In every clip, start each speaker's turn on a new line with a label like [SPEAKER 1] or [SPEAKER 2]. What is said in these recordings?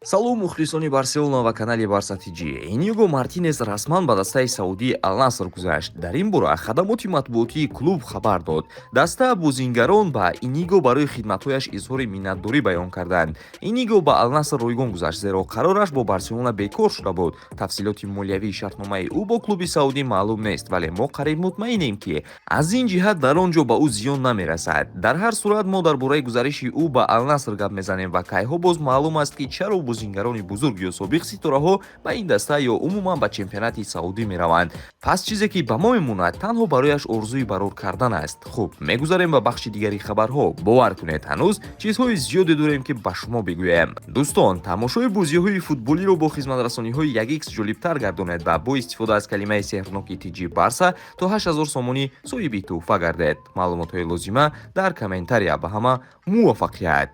[SPEAKER 1] Салом, мухлисони Барселона ва канали Барса Тҷ. Иниго Мартинес расман ба дастаи саудии Алнаср гузашт. Дар ин бора хадамоти матбуотии клуб хабар дод. Даста бозингарон ба Иниго барои хидматҳояш изҳори миннатдорӣ баён карданд. Иниго ба Алнаср ройгон гузашт, зеро қарораш бо Барселона бекор шуда буд. Тафсилоти молиявии шартномаи ӯ бо клуби саудӣ маълум нест, вале мо қариб мутмаинем, ки аз ин ҷиҳат дар он ҷо ба ӯ зиён намерасад. Дар ҳар сурат, мо дар бораи гузариши ӯ ба Алнаср гап мезанем ва кайҳо боз маълум аст, ки чаро бозингарони бузург ё собиқ ситораҳо ба ин даста ё умуман ба чемпионати саудӣ мераванд. Пас чизе, ки ба мо мемонад, танҳо барояш орзуи барор кардан аст. Хуб, мегузарем ба бахши дигари хабарҳо. Бовар кунед, ҳанӯз чизҳои зиёде дорем, ки ба шумо бигӯем. Дӯстон, тамошои бозиҳои футболиро бо хизматрасониҳои 1X ҷолибтар гардонед ва бо истифода аз калимаи сеҳрноки Тҷ Барса то 8000 сомонӣ соҳиби тӯҳфа гардед. Маълумотҳои лозима дар комментария. Ба ҳама муваффақият!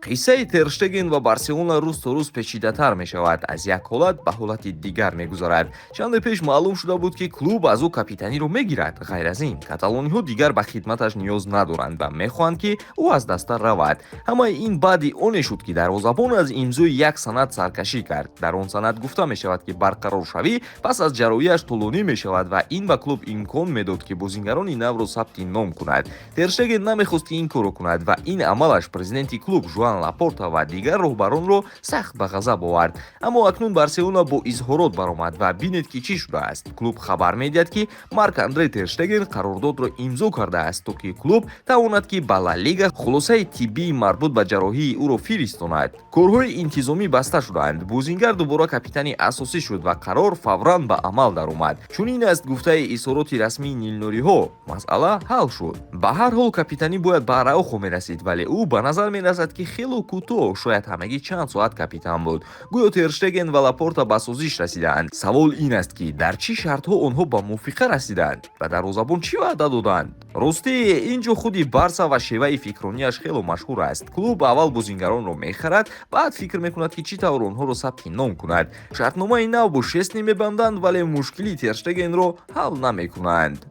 [SPEAKER 1] Қиссаи Терштеген ва Барселона рӯз то рӯз печидатар мешавад, аз як ҳолат ба ҳолати дигар мегузарад. Чанде пеш маълум шуда буд, ки клуб аз ӯ капитаниро мегирад. Ғайр аз ин, каталониҳо дигар ба хидматаш ниёз надоранд ва мехоҳанд, ки ӯ аз даста равад. Ҳамаи ин баъди оне шуд, ки дарвозабон аз имзои як санад саркашӣ кард. Дар он санад гуфта мешавад, ки барқароршавӣ пас аз ҷарроҳиаш тӯлонӣ мешавад ва ин ба клуб имкон медод, ки бозингарони навро сабти ном кунад. Терштеген намехост, ки ин корро кунад, ва ин амалаш президенти клуб Жуан Лапорта ва дигар роҳбаронро сахт ба ғазаб овард. Аммо акнун Барселона бо изҳорот баромад ва бинед, ки чӣ шудааст. Клуб хабар медиҳад, ки Марк Андре Терштеген қарордодро имзо кардааст, то ки клуб тавонад, ки ба Ла Лига хулосаи тиббии марбут ба ҷарроҳии ӯро фиристонад. Корҳои интизомӣ баста шудаанд, бозингар дубора капитани асосӣ шуд ва қарор фавран ба амал даромад. Чунин аст гуфтаи изҳороти расмии нилнуриҳо. Масъала ҳал шуд. Ба ҳар ҳол, капитанӣ бояд ба Араухо мерасид, вале ӯ ба назар мерасад, ки хело кӯтоҳ, шояд ҳамагӣ чанд соат капитан буд. Гӯё Терштеген ва Лапорта ба созиш расидаанд. Савол ин аст, ки дар чӣ шартҳо онҳо ба мувофиқа расиданд ва дарвозабон чӣ ваъда доданд. Ростӣ, ин ҷо худи Барса ва шеваи фикронияш хело машҳур аст. Клуб аввал бозингаронро мехарад, баъд фикр мекунад, ки чӣ тавр онҳоро сабти ном кунад. Шартномаи нав бо Шесни мебанданд, вале мушкили Терштегенро ҳал намекунанд.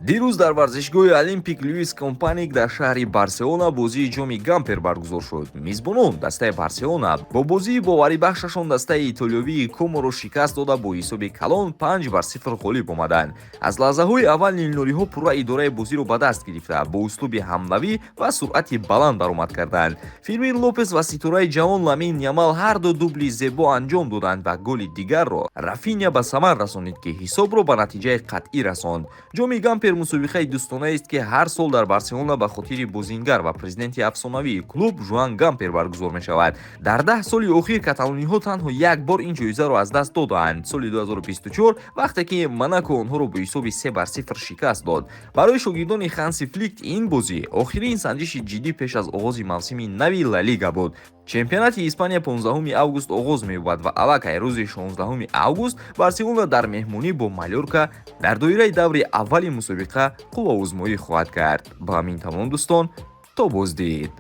[SPEAKER 1] Дирӯз дар варзишгоҳи Олимпик Луис Компаник дар шаҳри Барселона бозии Ҷоми Гампер баргузор шуд. Мизбонон, дастаи Барселона, бо бозии боварибахшашон дастаи итолиёвии Коморо шикаст дода, бо ҳисоби калон 5-0 ғолиб омаданд. Аз лаҳзаҳои аввал нилнуриҳо пурра идораи бозиро ба даст гирифта, бо услуби ҳамлавӣ ва суръати баланд баромад карданд. Фирмин Лопес ва ситораи ҷавон Ламин Ямал ҳарду дубли зебо анҷом доданд ва голи дигарро Рафиня ба самар расонид, ки ҳисобро ба натиҷаи қатъӣ расонд. Ҷоми Гампер мусобиқаи дӯстонаест, ки ҳар сол дар Барселона ба хотири бозингар ва президенти афсонавии клуб Жуан Гампер баргузор мешавад. Дар 10 соли охир каталониҳо танҳо як бор ин ҷоизаро аз даст додаанд, соли 2024, вақте ки Монако онҳоро бо ҳисоби 3-0 шикаст дод. Барои шогирдони Ханси Флик ин бозӣ охирин санҷиши ҷиддӣ пеш аз оғози мавсими нави Ла Лига буд. Чемпионати Испания 15 август оғоз меёбад ва аллакай рӯзи 16 август Барселона дар меҳмонӣ бо Малёрка дар доираи даври аввали мусобиқа қувваозмоӣ хоҳад кард. Ба ҳамин тамом, дӯстон, то боздид.